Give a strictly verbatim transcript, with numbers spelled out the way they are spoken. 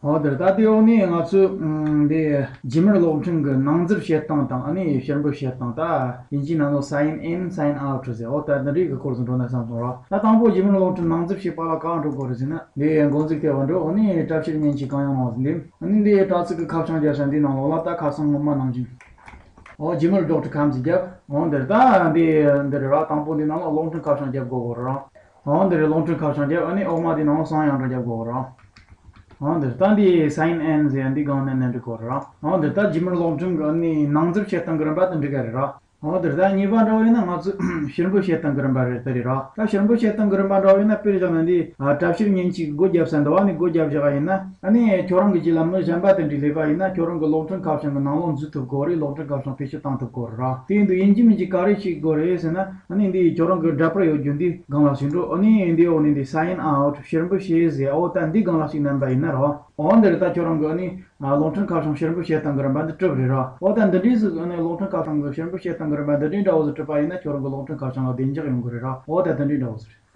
འོ་དེར་ད་དེའི་འོག་ནས་ང་ཚོས་ཨམ་འདི་Gmail་གློག་འཕྲིན་གྱི་ནང་འཛུལ་བྱེད་སྟངས་དང་ཨ་ནི་ཕྱིར་འབུད་བྱེད་སྟངས། ད་དབྱིན་ཇིའི་ནང་ལོགས་sign in sign out་ཟེར། འོ་ད་འདི་འདྲའི་གི་སྐོར་ཟིག་འགྲོ་ན་བསམ་སོང་ར། ད་དང་པོ་Gmail་གློག་འཕྲིན་ནང་འཛུལ་བྱེད་པ་ལ་གང་འགྲོ་དགོས་རེད་ཟེར་ན། འདི་འགོ་འཛུགས་ཐེབས་པ་འགྲོ། ཨ་ནི་དྲ་ཕྱིར་མཉེན་ཆས་གང་ཡང་མ་ཟིན་འདི། ཨ་ནི་འདི་དྲ་ཚིགས་ཀྱི་ཁ་བྱང་རྒྱབ་ས་འདི་ནང་ལོགས་ལ་ད་ཁ་སང་སྔོན་མ་ནང་བཞིན། འོ་Gmail dot com་ཟིག་རྒྱབ། འོ་འདིར་ད་འདི་འདི་རེད་ར། དང་པོ་འདི་ནང་ལ་གློག་འཕྲིན་ཁ་བྱང་རྒྱབ་དགོས་གོ་ར། འོ་འདི་རེད། གློག་འཕྲིན་ཁ་བྱང་རྒྱབ། ཨ་ནི་འོག་མ་འདི་ནང་ལ་གསང་ཡང་འདྲ་རྒྱབ་དགོས་གོ་ར། འོ་འདིར་ད་འདི་sign in་ཟེར་འདི་སྒང་ནས་ནས་འགྲིག་གོ་ར། འོ་འདིར་ད་Gmail་གློག་འཕྲིན་གི་ཨ་ནི་ནང་འཛུལ་བྱེད་སྟངས་གི་རིམ་པ་དེ་འགྲིག་ག་རེད་ར། འོ་དེ་ད་གཉིས་པ་འདྲ་བོ་ཡིན་ན་ང་ཚོས་ཕྱིར་འབུད་བྱེད་སྟངས་ཀྱི་རིམ་པ་རེད། དེ་རེད་ར། ད་ཕྱིར་འབུད་བྱེད་སྟངས་ཀྱི་རིམ་པ་འདྲ་བོ་ཡིན་ན། དཔེར་བཞག་ན་འདི་ཨ་དྲ་ཕྱིར་མཉེན་ཆས་སྒོ་བརྒྱབ་ས་འདི་བ་ནས་སྒོ་བརྒྱབ་བཞག་པ་ཡིན་ན། ཨ་ནི་ཁྱོད་རང་གི་རྗེས་ལ་མི་གཞན་པ་དེ་འདྲས་སླེབས་པ་ཡིན་ན་ཁྱོད་རང་གི་གློག་འཕྲིན་ཁ་བྱང་གི་ནང་ལོགས་འཛུལ་ཐུབ་དགོས་རེད། གློག་འཕྲིན་ཁ་བྱང་བེད་སྤྱོད་བཏང་ཐུབ་དགོས་རེད་ར། དེ་ཡིན་དུས་ཡིན་གཅིག་མིན་གཅིག་ག་རེ་བྱེད་དགོས་རེད་ཟེར་ན། ཨ་ནི་འདི་ཁྱོད་རང་གི་འདྲ་པར་ཡོད་རྒྱུ་འདི་སྒང་ལ་ཞིག་འགྲོ། ཨ་ནི་འདི་འོག་ནས་འདི་sign out་ཕྱིར་འབུད་བྱེད་ཟེར། འོ་ད་འདི་སྒང་ལ་ཞིག་མནན་པ་ཡིན་ན་ར། འོ་འདིར་ད་ཁྱོད་རང་གི་ཨ་ནི་ཨ་གློག་འཕྲིན་ཁ་བྱང་ཕྱིར་འབུད་བྱེད་སྟངས་ཀྱི་རིམ་པ་འདི་གྲུབ་རེད་ར། འོ་ད་འདི་འདྲའི་ཟིག་ཨ་ནི་གློག་འཕྲིན་ཁ་བྱང་གི་ཕྱིར་འབུད་བྱེད་སྟངས་ཀྱི་རིམ་པ་འདི་འདྲའི་འདྲ་བོ་ཟིག་གྲུབ་པ་ཡིན་ན་ཁྱོད་རང་གི་གློག་འཕྲིན་ཁ་བྱང་ལ་བདེ་འཇགས་ཡོང་གི་རེད་ར། འོ་ད་འདི་འདྲའི་འདྲ་བོ་ཟིག་རེད།